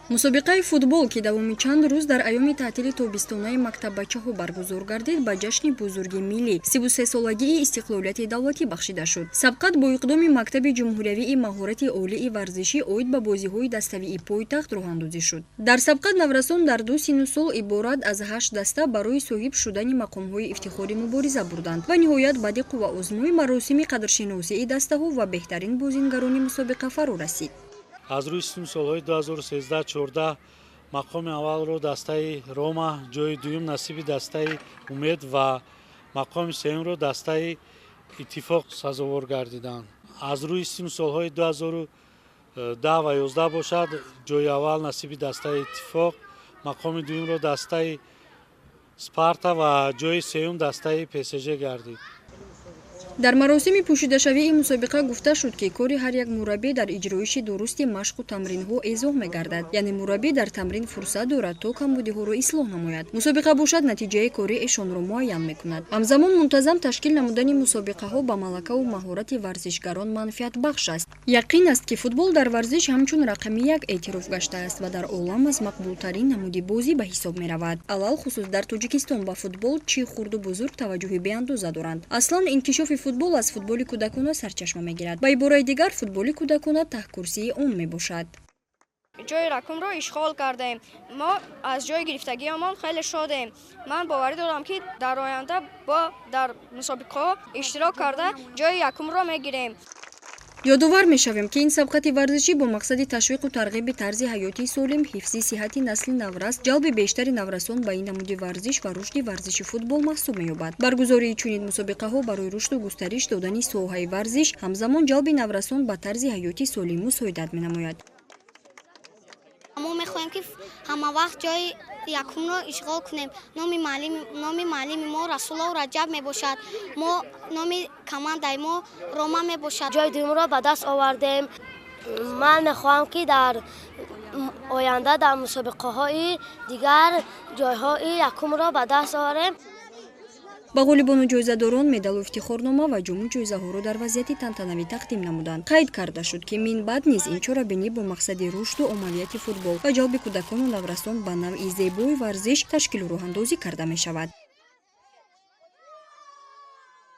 Мусобиқаи футбол, ки давоми чанд рӯз дар айёми таътили тобистонаи мактаббачаҳо баргузор гардид, ба ҷашни бузурги миллӣ, 33-солагии истиқлолияти давлатӣ бахшида шуд. Сабқат бо иқдоми мактаби ҷумҳуриявии маҳорати олии варзишӣ оид ба бозиҳои даставии пойтахт роҳандозӣ шуд. Дар сабқат наврасон дар ду синну сол иборат аз ҳашт даста барои соҳиб шудани мақомҳои ифтихорӣ мубориза бурданд ва ниҳоят баъди қувваозмоӣ маросими қадршиносии дастаҳо ва беҳтарин бозингарони мусобиқа фаро расид. Аз рӯи синну солҳои 2013, 14 мақоми аввалро дастаи «Рома», ҷои дуюм насиби дастаи «Умед» ва мақоми сеюмро дастаи «Иттифоқ» сазовор гардиданд. Аз рӯи синну солҳои 2010 ва 11 бошад, ҷои аввал насиби дастаи «Иттифоқ», мақоми дуюмро дастаи «Спарта» ва ҷои сеюм дастаи «ПСЖ» гардид. Дар маросими пӯшидашавии мусобиқа гуфта шуд, ки кори ҳар як мураббӣ дар иҷроиши дурусти машқу тамринҳо эзоҳ мегардад, яъне мураббӣ дар тамрин фурсат дорад, то камбудиҳоро ислоҳ намояд. Мусобиқа бошад, натиҷаи кори эшонро муайян мекунад. Ҳамзамон мунтазам ташкил намудани мусобиқаҳо ба малакаву маҳорати варзишгарон манфиатбахш аст. Яқин аст, ки футбол дар варзиш ҳамчун рақами як эътироф гаштааст ва дар олам аз мақбултарин намуди бозӣ ба ҳисоб меравад. Алалхусус дар Тоҷикистон ба футбол чӣ хурду бузург таваҷҷӯҳи беандоза доранд. Аслан инкишофи футбол аз футболи кӯдакона сарчашма мегирад. Ба ибораи дигар, футболи кӯдакона таҳкурсии он мебошад. Ҷои якумро ишғол кардаем. Мо аз ҷои гирифтагиамон хеле шодем. Ман боварӣ дорам, ки дар оянда бо дар мусобиқаҳо иштирок карда, ҷои якумро мегирем. Ёдовар мешавем, ки ин сабқати варзишӣ бо мақсади ташвиқу тарғиби тарзи ҳаёти солим, ҳифзи сиҳати насли наврас, ҷалби бештари наврасон ба ин намуди варзиш ва рушди варзиши футбол маҳсуб меёбад. Баргузории чунин мусобиқаҳо барои рушду густариш додани соҳаи варзиш, ҳамзамон ҷалби наврасон ба тарзи ҳаёти солим мусоидат менамояд. Мо мехоҳем, ки ҳама вақт ҷои якумро ишғол кунем. Номи муаллими мо Расулов Раҷаб мебошад. Мо номи командаи мо «Рома» мебошад. Ҷои дуюмро ба даст овардем. Ман мехоҳам, ки дар оянда дар мусобиқаҳои дигар ҷойҳои якумро ба даст орем. Ба ғолибону ҷоизадорон медалу ифтихорнома ва ҷому ҷоизаҳоро дар вазъияти тантанавӣ тақдим намуданд. Қайд карда шуд, ки минбаъд низ ин чорабинӣ бо мақсади рушду оммавияти футбол ва ҷалби кӯдакону наврасон ба навъи зебои варзиш ташкилу роҳандозӣ карда мешавад.